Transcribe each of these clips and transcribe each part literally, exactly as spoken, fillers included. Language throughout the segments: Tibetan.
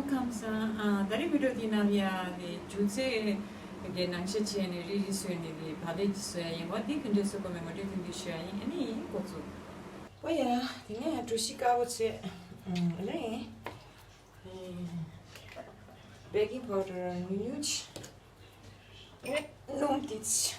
ཁམས་བཟང་། ཨ། ད་རེས་བི་ཌིའོ་འདི་ནང་ལ་ཡ་དེ་ཅུང་ཟད་ཀྱི་ནང་ཤ་བྱས་ནས་རིལ་རིལ་བཟོས་ནས་དེ་བག་ལེབ་ཅིག་བཟོ་ཡ་ཡིན་པ། འདི་ག་འདྲས་བཟོ་དགོས་མིན་ངོ་སྤྲོད་ཐུང་ཐུང་ཞུ་ཡ་ཡིན། ཨ་ནི་འགོ་བཙུགས། ཨོ་ཡ། དེ་ནས་གྲོ་ཞིབ་དཀར་པོ་བྱས། ཨ་ནི་བེ་ཀིང་པའུ་ཌར་ཉུང་ཉུང་བྱས། སྣུམ་ཏོག་ཙམ།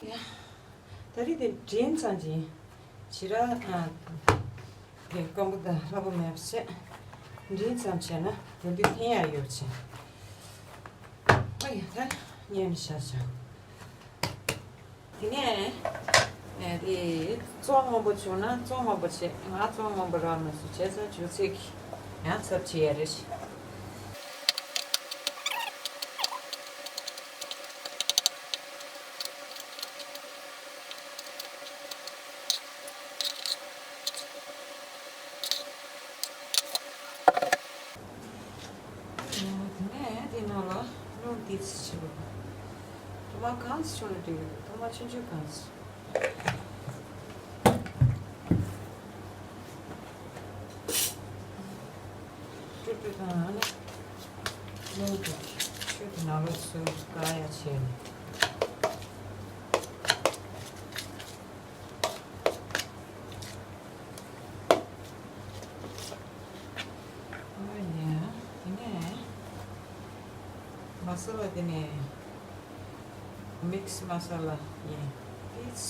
ཡ། ད་རེས་དེ་འབྲིང་ཙམ་ཅིག་ཡིན། ཞེ་དྲག་ཨ། དེ་སྐམ་པོ་དང་ལྷག་པོ་མེད་པ་བྱས། འབྲིང་ཙམ་བྱས་ན་དེ་དུས་འཐེན་ཡག་ཡོད་བྱས། ཨ་ཡ། ད་ཉན་ནས་བཞག་བཞག། དེ་ནས་ཨེ། དེ་བཙོ་སྔོན་པོ་བྱུང་ན་བཙོ་སྔོན་པོ་བྱས། ང་བཙོ་སྔོན་པོ་རག་མ་སོང་། བྱས་ཙང་ཅུང་ཟད་ཀྱིས་ཡང་ཚབ་བྱེད་ཡ་རེད། དེ་ནས་དེ་ནང་ལ་སྣུམ་ཏོག་ཙམ་བྱེད་དགོས། ཐོག་མར་གང་ཙམ་བྱུང་ན་འགྲིག་གི་འདུག་ཐོག་མར་ཆུང་ཆུང་གང་ཙམ། ཀྲུ་ཀྲུ་དང་ཨ་ནི་སྣུམ་གྱི་ཆུ་དེ་ནང་ལོགས་སུ་བཀག་ཡ་བྱས་ནས། ཨོ་ཡ། དེ་ནས་མ་ས་ལ་དེ་ནས་མིག་སི་མ་ས་ལ་ཡིན། ཏིས་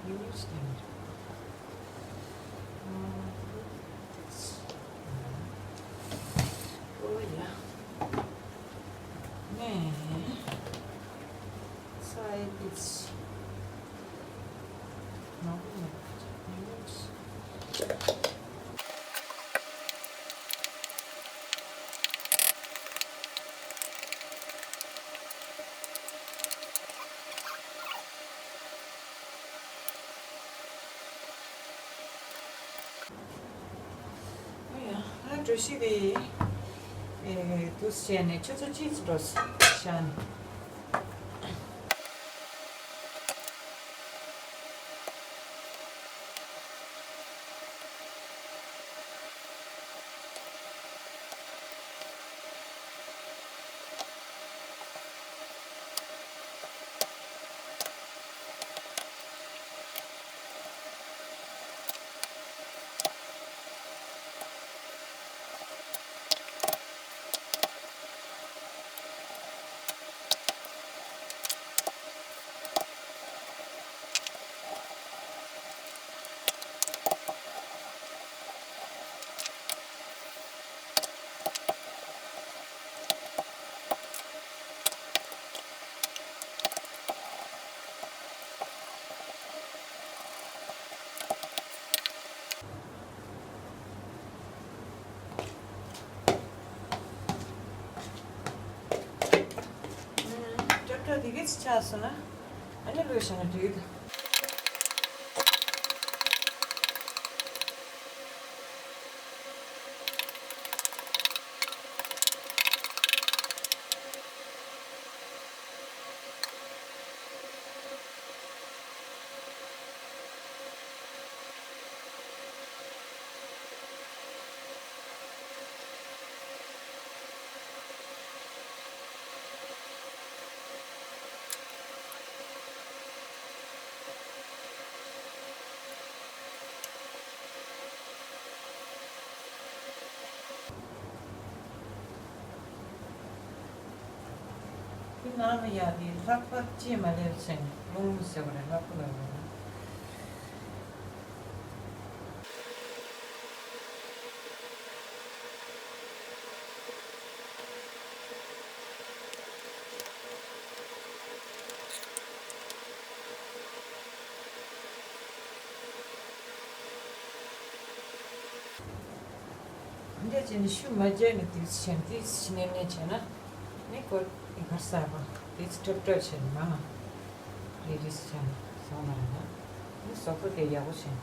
མིག་སི་དེ་ནས། ཨོ་ཡ། ནས་ས་ཡི་ཏིས། ཨ་ཡ། ཨ། གྲོ་ཞིབ་དེ་ཨེ་འདུག་སེ་བྱས་ནས་ཆུ་ཚོད་གཅིག་ཙམ་འགྲོ་བཞག་ནས། ཀྲབ་ཀྲབ་དེ་གས་ཆགས་སོང་ན་ཨ་ནི་ལོས་བྱས་ན་འགྲིག་གི་འདུག་དེ་ནང་ལ་ཡ་དེ་ལྷག་པ་ཅི་མ་ལེབ་ཟེར་ནས་རླུང་ཟེར་བ་རེད། ལྷག་པ་ལ་རླུང་། ཅན་ཤུ་མ་རྒྱལ་ནི་དུས་ཆེན་དུས་ཕྱི་ནས་ནས་བྱས་ན་ནི་ཀོ་ནི་གར་ས་པ་དུས་ཁྲབ་ཁྲབ་བྱས་ནི་མ་རེ་རེ་བྱས་ནི་སོང་ན་རེ་ན་ནི་སོག་པོ་དེ་ཡག་པོ་བྱས་ནི།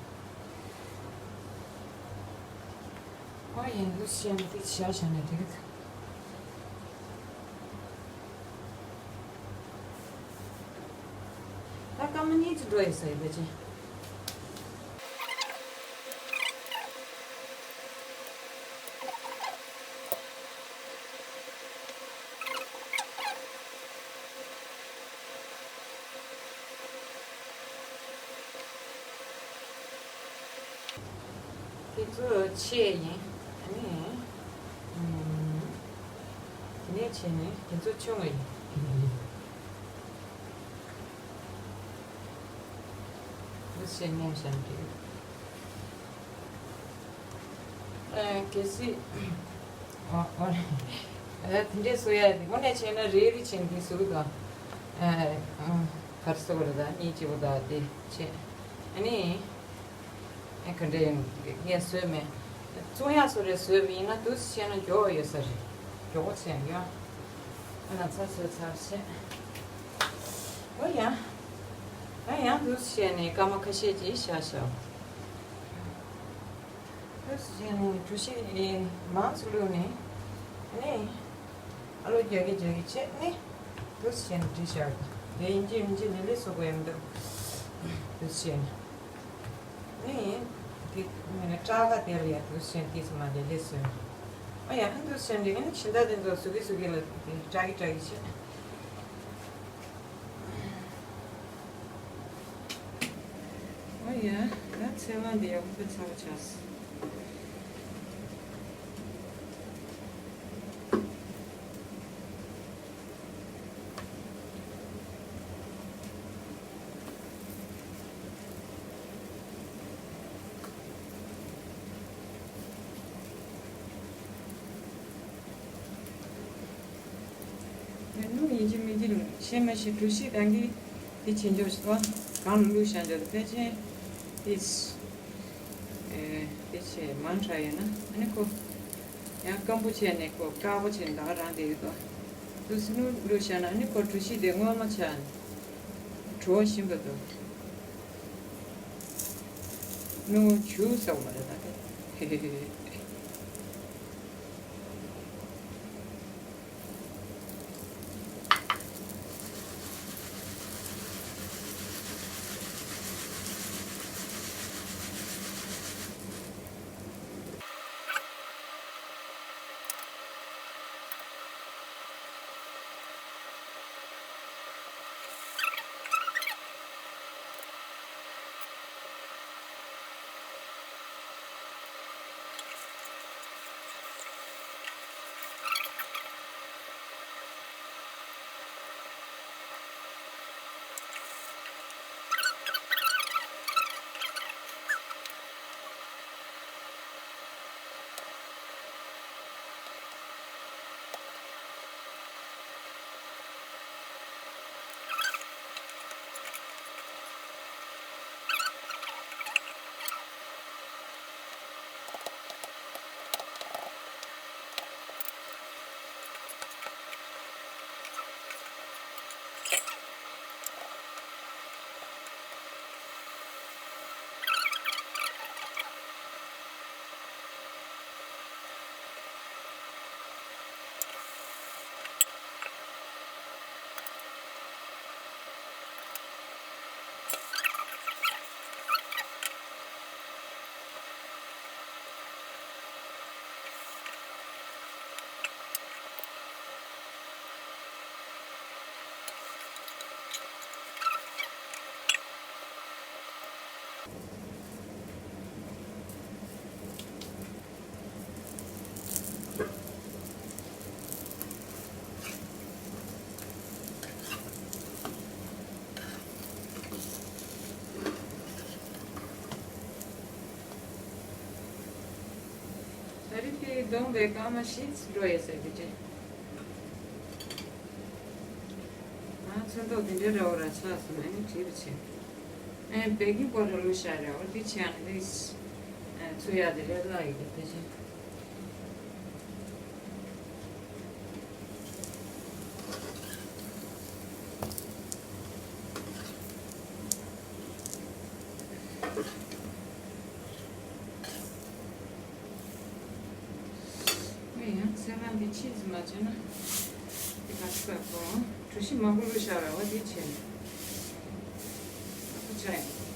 ཨོ་ཡིན་དུས་ཆེན་དུས་ཆ་བྱས་ནི་དུས། ད་སྐར་མ་གཉིས་ཀྱི་འགྲོ་ཡི་ས་ཡི་བེ་ཅན། དེ་ཚོ་ཆེ་ཡིན། ཨ་ནི། ཨུམ། དེ་ནས་ཆེ་ནི་དེ་ཚོ་ཆུང་བ་ཡིན། འདི་ཞེ་ཉམས་ཤན་དེ། ཨ། གལ་སྲིད། ཨ། ཨ། ཨ། དེ་འདྲས་བཟོ་ཡ་དེ་དངོས་གནས་བྱས་ན་རེ་རེ་བྱས་ནས་བཟོ་གི་དང་། ཨ། ཨ། གར་སོ་བར་དང་གཉིས་གཅིག་པོ་དང་དེ་བྱས། ཨ་ནི། ཨེ། ག་འདྲ་ཡང་ངས་བཟོས་མེད། བཙོང་ཡག་བཟོ་རེ་བཟོས་པ་ཡིན་ན་དུས་ཆེན་ན་མགྱོགས་ཡོད་ས་རེད། མགྱོགས་པོ་ཆེན་ཡོད། ཨ། ན་ཚ་བཟོས་ཚར་བྱས། ཨོ་ཡ། ད་ཡང་དུས་ཆེན་ནས་སྐར་མ་ཁ་ཤས་ཅིག་བཞག་བཞག་དུས་ཆེན་ནས་གྲུ་བཞི་མང་ཙམ་བླུགས་ནས་ནི། ཨ་ལོ་རྒྱག་གི་རྒྱག་གི་བྱས་ནི། དུས་ཆེན་བྲིས་བཞག་གི་དེ་ཡིན་གཅིག་མིན་གཅིག་ལི་ལི་བཟོ་དགོས་ཡ་མི་འདུག་དུས་ཆེན། ནི། དེ་ནི་སྐྲ་ཁ་དེ་ལ་ཡ་དུས་ཆེན་དུས་སུ་མ་ལི་ལི་བཟོས། ཨ་ཡ། ཨ། དུས་ཆེན་དེ་ནི་ཕྱི་ཟླ་དེ་ཚོ་སུ་གི་སུ་གི་ལ་དེ་སྐྲ་གི་སྐྲ་གི་བྱས། ཨ་ཡ། ད་ཚལ་བ་འདི་ཡག་པོ་ཚ་བོ་ཆགས་སོང་། ཡང་ནུ་ཡིན་གྱི་མིན་གྱི་ཤེས་མ་ཤེས། གྲུ་བཞི་དང་གི་དེ་ཕྱིན་ཆོག་ཤི་བ་གང་ལ་བླུགས་བཞག་འཇོག་དེ་ཕལ་ཆེར་དེ། ཨེ། དེ་ཆེ་མང་དྲགས་ཡོད་ན་ཨ་ནི་ཁོ་ཡང་སྐམ་པོ་བྱས་ནས་ཁོ་དཀར་པོ་བྱས་ནས་ད་ག་རང་བསྡད་ཡོད་དོ། དུས་སུ་ནུ་བླུགས་བཞག་ན་ཨ་ནི་ཁོ་གྲུ་བཞི་དེ་སྔོན་མ་ཆགས་ནས་བྲོ་བཞིན་པ་དོ། ནུ་ཆུ་ཟ་བ་རེད་ད་དེ། ད་རེས་དེ་བསྡོམས་པའི་སྐར་མ་བཞི་འགྲོ་ཡས་ཟེར་གི་ཅི། ང་ཚོན་མདོག་དེ་འདྲའི་འདྲ་བོ་ར་ཆགས་སོང་ན་ནི་བྲིས་པ་བྱས། ཨེ། བེ་ཀིང་པའུ་ཌར་བླུགས་བཞག་རེད། འོ་འདི་བྱས་ཡང་འདི་ཚུ་ཡག་དེ་རེད་ལ་ཡི་གེ་དེ་བྱས། ཕྱིས་མ་བྱས་ན་དེ་ག་ཚོད་པ་གོ། གྲོ་ཞིབ་མང་པོ་བླུགས་བཞག་ར་བ་དེ་བྱས་ནས་ཨ་ཁུ་ཆ་ཡིན།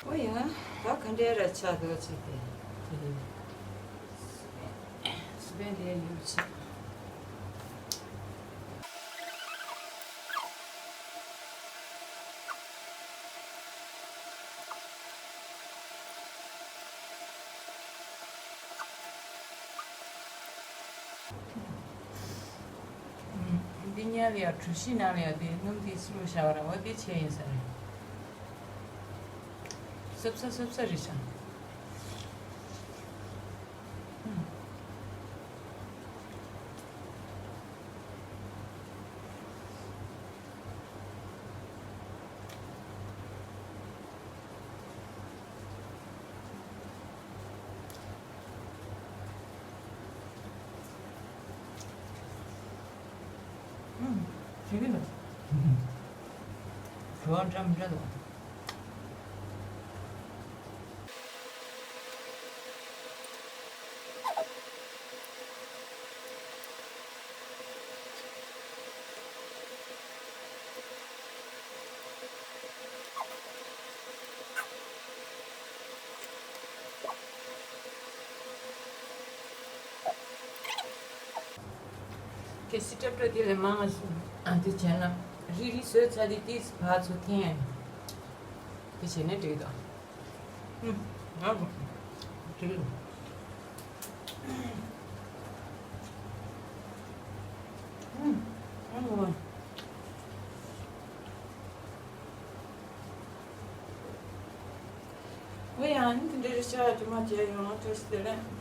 ཨོ་ཡ། ད་ག་འདྲའི་ར་ཆགས་འདུག་ཅིག་དེ། དེ་རེད། སི་པན་དེ་ཡོད་ཆེ། འདི་ཉལ་ཡ་གྲོ་ཞིབ་ནང་ལ་ཡ་དེ་སྣུམ་དེ་སུ་རུ་བཞག་པ་ར་བ་དེ་ཆེ་ཡིན་ས་རེད། སབ་ས་སབ་ས་རེད་ཤག་ཨུམ། བྱེད་ཀྱི་འདུག་བྲོ་བ་འདྲ་མི་འདྲ་འདུག་གལ་སྲིད་སྐྲ་སྐྲ་དེ་ལས་མང་ང་ཨ་དེ་བྱས་ན་རིལ་རིལ་བཟོས་ཚར་དེ་ཏིས་བག་ཚུགས་འཐེན་ཡ་ཡིན། དེ་བྱས་ན་འགྲིག་གི་འདུག་ཨུམ། ང་དགོས། འགྲིག་གི་འདུག་ཨུམ། ང་དགོས། ཨོ་ཡ། ཨ་ནི་དེ་འདྲའི་རེ་ཆ་དུ་མ་བྱས་ཡོང་ང་ཐོས་སི་དེ་ལས།